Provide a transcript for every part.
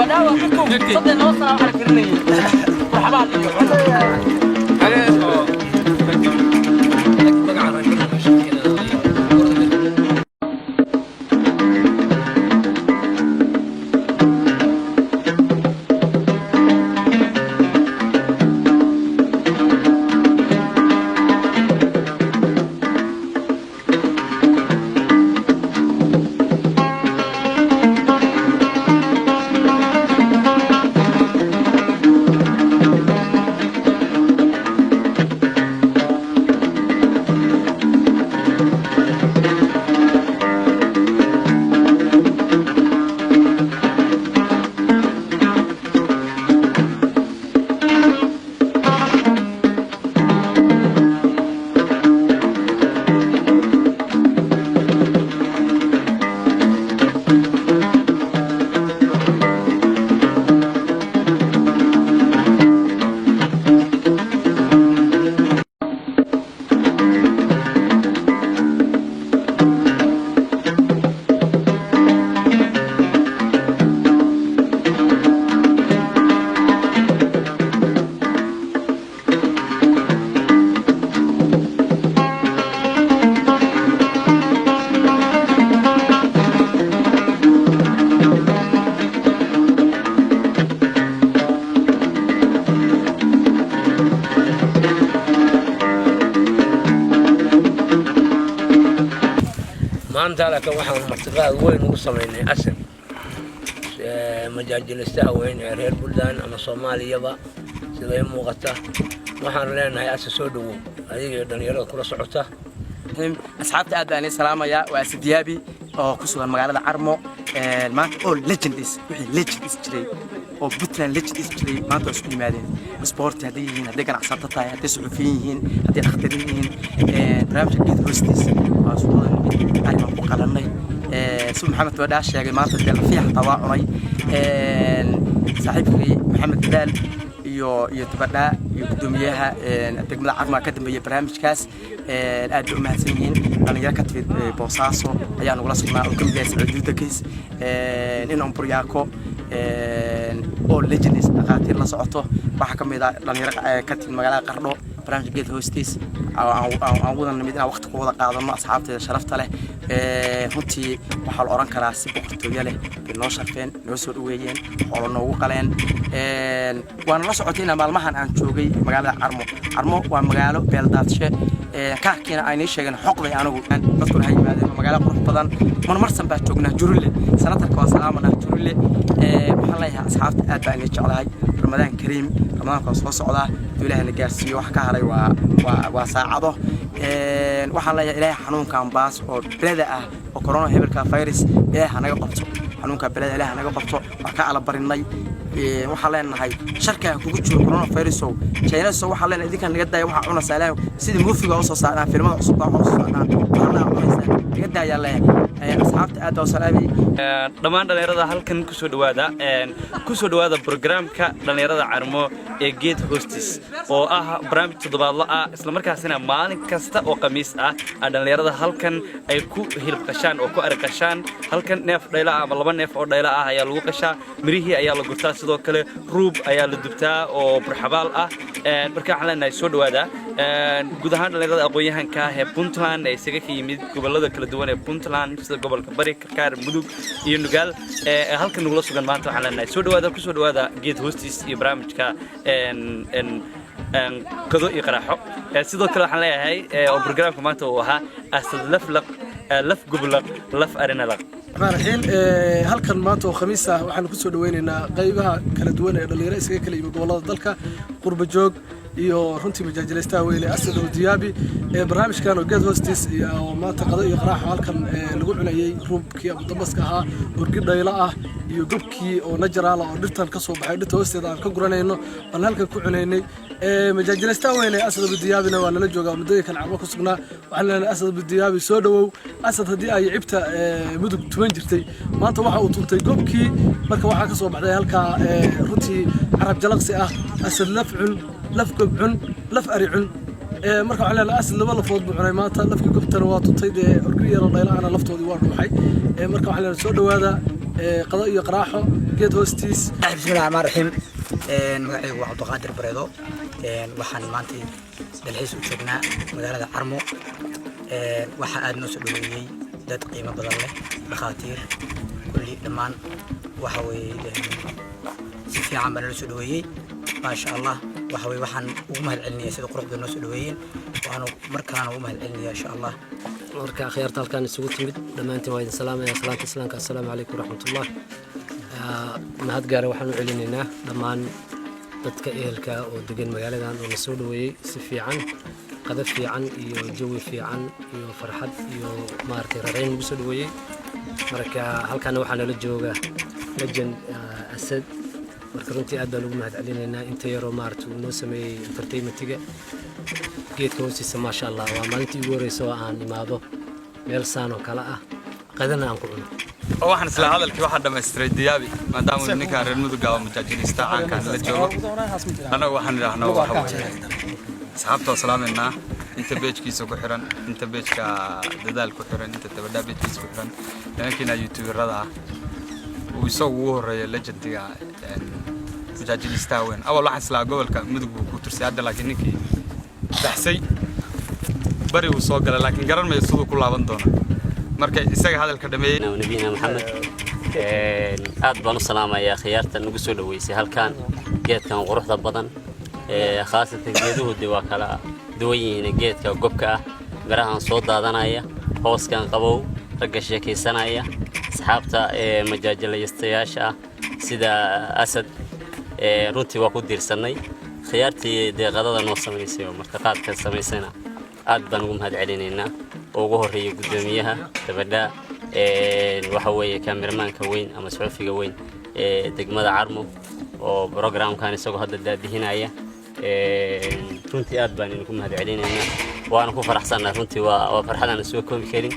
Tabadhaa waa ka kow 32 sano waxaa la karinayay marxabaa iyo Maanta laakiin waxaan martiqaad weyn ugu samaynay Asad, majaajilistaha weyn ee reer Puntland ama Soomaaliyaba siday muuqata. Waxaan leenahay, Asad, soo dhowow adiga iyo dhallinyarada kula socota. Asxaabta, aad baan idin salaamayaa. Waa Asad Diyaabi oo ku sugan magaalada Carmo. Maanta oo legends, wixii legends jiray oo Puntland legends jiray, maanta waa isku yimaadeen. Sport hadday yihiin, hadday ganacsato tahay, hadday suxufiyin yihiin, hadday dhakhtarin yihiin, barnaamijka Geed Hoostiis waa isku wada nimid. Ari baan ku qalannay si Maxamed Wadhaa sheegay. Maanta dee lafiya xataa waa cunay. Saaxiibkii Maxamed Dadaal iyo Tabadhaa iyo guddoomiyaha degmada Carmaa ka dambeeyay barnaamijkaas, aad bay u mahadsan yihiin. Dhalinyaro ka timid Boosaaso ayaa nagula sugnaa oo ka mid yahay Saciid Duudakis, Inon Buryaako oo legends, dhakhaatiir la socoto. Waxaa ka mid ah dhalinyaro ka timid magaalada Qardho. Barnaamijka Geed Hoostiis aan wada nimid inaan waqti ku wada qaadano asxaabteeda sharafta leh. Runtii waxaa la oran karaa si boqortooyo leh bay noo sharfeen, noo soo dhaweeyeen, xoolo noogu qaleen. Waana la socotay inaan maalmahan aan joogay magaalada Carmo. Carmo waa magaalo beeldaadshe, kaarkiina aynii sheegeen xoqday anigu. Dadkuna ha yimaadeen, waa magaalo qurux badan. Marmarsan baa joognaa Jurille, sanatarka waa salaamanaa Jurille. Waxaan leeyahay asxaabta, aad baa inii jeclahay. Ramadaan kariim. Ramadaanka waa soo socdaa, haduu Ilaahna gaarsiiyo. Wax ka haray waa saacado. Waxaan leeyahay, Ilaahay xanuunkan baas oo beleda ah oo corona hebelka virus, Ilaahay hanaga qabto. Xanuunka beleda Ilaahay hanaga qabto. Waa ka alabarinay. Waxaan leenahay, sharkaa kugu jiro coronavirusow, Chinaso. Waxaan leenahay, idinkan naga daaya waxaa cunaysaa. Ilaahay sidii movie-ga usoo saarnaa, filimada cusub baa waxaa usoo saarnaa, waxaa cunaysaa, naga daayaa leeyahay. Asxaabta aad baa u salaamay. Dhammaan dhallinyarada halkan kusoo dhawaada, kusoo dhawaada programka dhallinyarada Carmo ee Geed Hoostiis, oo ah barnaamij toddobaadla ah, islamarkaasina maalin kasta oo Khamiis ah dhallinyarada halkan ay ku hilib qashaan oo ku ari qashaan. Halkan neef dhayla ah ama laba neef oo dhayla ah ayaa lagu qashaa, mirihii ayaa la gurtaa, sidoo kale ruub ayaa la dubtaa oo burxabaal ah. Marka waxaan leenahay, soo dhawaada guud ahaan dhallinyarada aqoon-yahanka ah ee Puntland ee isaga ka yimid gobollada kala duwan ee Puntland, sida gobolka Bari, Karkaar, Mudug iyo Nugaal, ee halkan nagula sugan maanta. Waxaan leenahay, soo dhawaada, kusoo dhawaada Geed Hoostiis iyo barnaamijka Qado iyo Qaraaxo. Sidoo kale waxaan leeyahay oo programka maanta uu ahaa Asad Laflaq, Laf Gublaq, Laf Arinalaq. Raxiim, halkan maanta oo Khamiis ah waxaanu kusoo dhaweynaynaa qaybaha kala duwan ee dhallinyaro iskaga kala yimi gobollada dalka, qurba joog iyo runtii majaajilaystaha weyne Asad oo Diyaabi. Barnaamijkan oo Geed Hoostiis iyo maanta qado iyo qaraaxo halkan lagu cunayey ruubkii ama dambaska ahaa, orgi dhaylo ah iyo gobkii oo najaraala oo dhirtan ka soo baxay, dhirta hoosteeda aan ka guranayno baan halkan ku cunaynay. Majaajilaystaha weyne Asad Abu Diyaabina waa nala joogaa, muddooyinkan Carmo ku sugnaa. Waxaan leenahay, Asad Abu Diyaabi, soo dhowow. Asad haddii ay cibta Mudug tuman jirtay, maanta waxa uu tuntay gobkii. Marka waxaa ka soo baxday halkaa runtii carab jalaqsi ah: Asad laf cun, laf gob cun, laf ari cun. Marka waxaan leenahay, Asad laba lafood buu cunay maanta. Lafkii gobtana waa tuntay, dee orgi yaro dhayla-ana laftoodii waa dhuuxay. Marka waxaan leenahay, soo dhowaada, qado iyo qaraaxo, Geed Geed Hoostiis. Bismillahi raxmaan raxiim. Magacaygu waa Cabdiqaadir Bareedo. Waxaan maanta dalxiis u joognaa magaalada Carmo. Waxaa aad noo soo dhaweeyey dad qiimo badan leh, dhakhaatiir, kulli dhammaan. Waxa weeye si fiican baa nala soo dhaweeyey, maasha Allah. Waxa weye waxaan ugu mahad celinaya sida quruxda noo soo dhaweeyeen, waanu markaana ugu mahad celinaya, insha Allah. Marka akhyaarta halkaan isugu timid, dhammaantiin waa idin salaamaya salaanta islaamka. Assalaamu calaykum waraxmatullah. Mahad gaara waxaan u celinaynaa dhammaan dadka ehelka oo degan magaaladan oo na soo dhaweeyey si fiican, qadab fiican iyo jawi fiican iyo farxad iyo maaragtay rareyn lagu soo dhaweeyey. Marka halkaana waxaa nala jooga legend Asad. Marka runtii aad baan ugu mahad celinaynaa inta yaroo maaragtay uu noo sameeyey entertainmentiga geedka hoostiisa. Maasha Allah, waa maalintii ugu horeysa oo aan imaado meel saan oo kale ah, qadana aan ku cuno. Waxaan isla hadalkii waxaa dhammaystiray Diyaabi, maadaama ninkaan reer Mudugga oo majaajilista caankaan la joogo. Annagu waxaan idhaahno waxa weeye asxaabta waa salaamaynaa, inta page-kiisa ku xiran, inta page-ka Dadaal ku xiran, inta Tabadhaa page-kiisa ku xiran, nimankiina youtuberada ah uu isagu ugu horreeya, legendiga majaajilistaha weyn. Awal waxaan islaa gobolka Mudug buu ku tursay hadda, laakiin ninkii baxsay bari uu soo galay, laakiin garan mayo siduu ku laaban doono. Marka isaga hadalka dhameeyey. Nabiyina Maxamed. Aad baan u salaamayaa khiyaarta nagu soo dhaweysay halkan geedkan quruxda badan. Khaasatan geeduhu de waa kala duwan yihiin. Geedka gobka ah, mirahan soo daadanaya, hooskan qabow, ragga sheekaysanaya, asxaabta majaajilaystayaasha ah sida Asad, runtii waa ku diirsannay. Khiyaartii deeqadada noo samaysay oo martiqaadka samaysayna aad baan ugu mahad celinaynaa, oo ugu horreeya guddoomiyaha Dabadhaa, waxa weeye kaamiramaanka weyn ama suxufiga weyn ee degmada Carmo oo programkan isagoo hadda daadihinaya. Runtii aad baan idinku mahad celinaynaa, waana ku faraxsannahay. Runtii waa farxad aan soo koobi karin,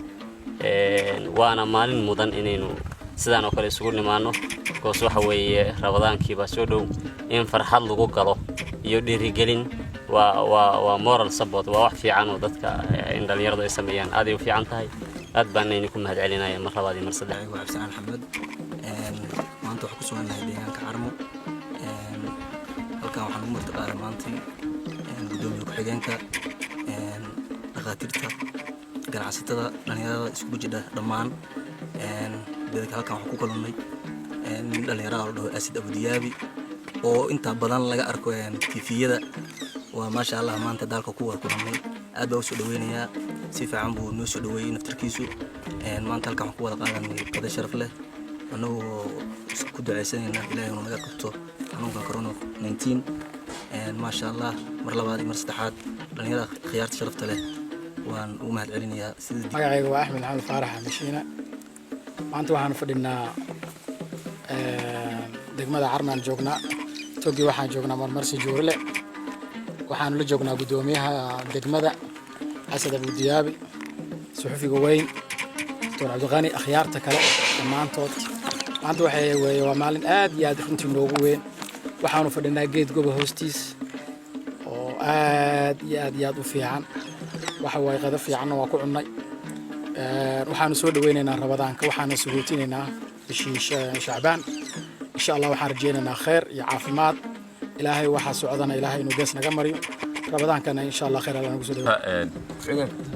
waana maalin mudan inaynu sidaan oo kale isugu nimaanno goos. Waxa weeye Ramadaankii baa soo dhow, in farxad lagu galo iyo dhiirigelin waa moral support, waa wax fiican oo dadka in dhallinyaradu ay sameeyaan aad ay u fiican tahay. Aad baan idinku mahad celinaya mar labaad iyo mar saddex. Waa Cabdisalaan Axmed. Maanta waxaan ku sugannahay deegaanka Carmo. Halkan waxaan ugu martiqaaday maantay guddoomiye ku-xigeenka, dhakhaatiirta, ganacsatada, dhalinyarada iskugu jidha dhammaan. Halkan waxaan ku kulannay nin dhalinyarada la dhaho Asid Abudiyaabi oo inta badan laga arko TV-yada. Waa maasha Allah, maanta daalka ku wada kulannay. Aad baa usoo dhaweynayaa, si fiican buu noo soo dhaweeyey naftarkiisu. Maanta halkan waxaan ku wada qaadanay qada sharaf leh, annagoo ku ducaysanayna Ilahay inuu naga qabto xanuunka corona 19. Maasha Allah, mar labaad iyo mar saddexaad dhalinyarada khiyaarta sharafta leh waan ugu mahad celinayaa sida. Magacayga waa Axmed Maxamed Faarax Mashiina. Maanta waxaanu fadhinaa degmada Carmaan joognaa, togi waxaan joognaa Marmarsi Juurile. Waxaanu la joognaa guddoomiyaha degmada Asad Abudiyaabi, suxufiga weyn Doctor Cabdiqani, akhyaarta kale dhammaantood. Maanta waxay weeye waa maalin aad iyo aad runtii noogu weyn. Waxaanu fadhinaa geed goba hoostiis oo aad iyo aad iyo aad u fiican. Waxa waaye qado fiicanna waa ku cunnay. Waxaanu soo dhaweynaynaa Ramadaanka, waxaana sugootinaynaa bishii Shacbaan, insha Allah. Waxaan rajaynaynaa khayr iyo caafimaad. Ilaahay waxaa socdana Ilaahay inuu gees naga mariyo. Ramadaankana insha Allah khayr alla nagu soo dhaweeyo.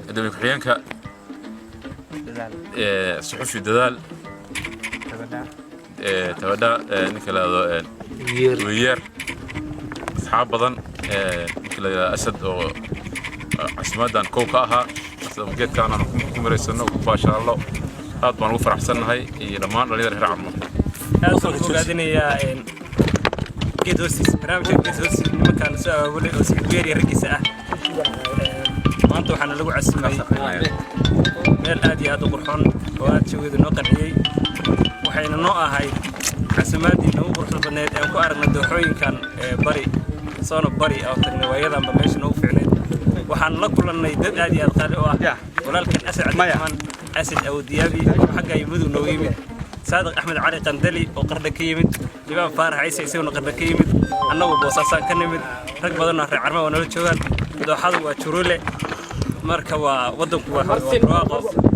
Gudoomiye ku-xigeenka, suxufi Dadaal, Tabadha, ninka la yidhahdo Wiyeer, asxaab badan, ninka la yidhahdo Asad oo casimadan kow ka ahaa geedkaan aan ku maraysano, ku baashaallo, aad baan ugu faraxsannahay, iyo dhammaan dhalinyarada reer Carmo. Aad baan u ogaadinayaa Geed Hoostiis, barnaamijka Geed Hoostiis, nimankaan soo abaabulay oo Siciid iyo raggiisa ah. Maanta waxaana lagu casimay meel aad iyo aad u qurxoon oo aad jawigeedu noo qanciyey. Waxayna noo ahayd casimaadii noogu quruxda badneed ee aan ku aragnay dooxooyinkan bari soona bari oo tagnay waayadanba meesha noogu fiicnayd. Waxaan la kulannay dad aad iyo aad qaali u ah, walaalkan Asad Cabdiraxmaan Asad Awdiyaabi oo xagga ay Mudug noogu yimid, Saadiq Axmed Cali Qandali oo Qardha ka yimid, Libaan Faarax Ciise isaguna Qardha ka yimid, annagu Boosaasaan ka nimid, rag badanoo reer Carma waa nala joogaan. Dooxadu waa Juruule, marka waa waddanku waa barwaaqo.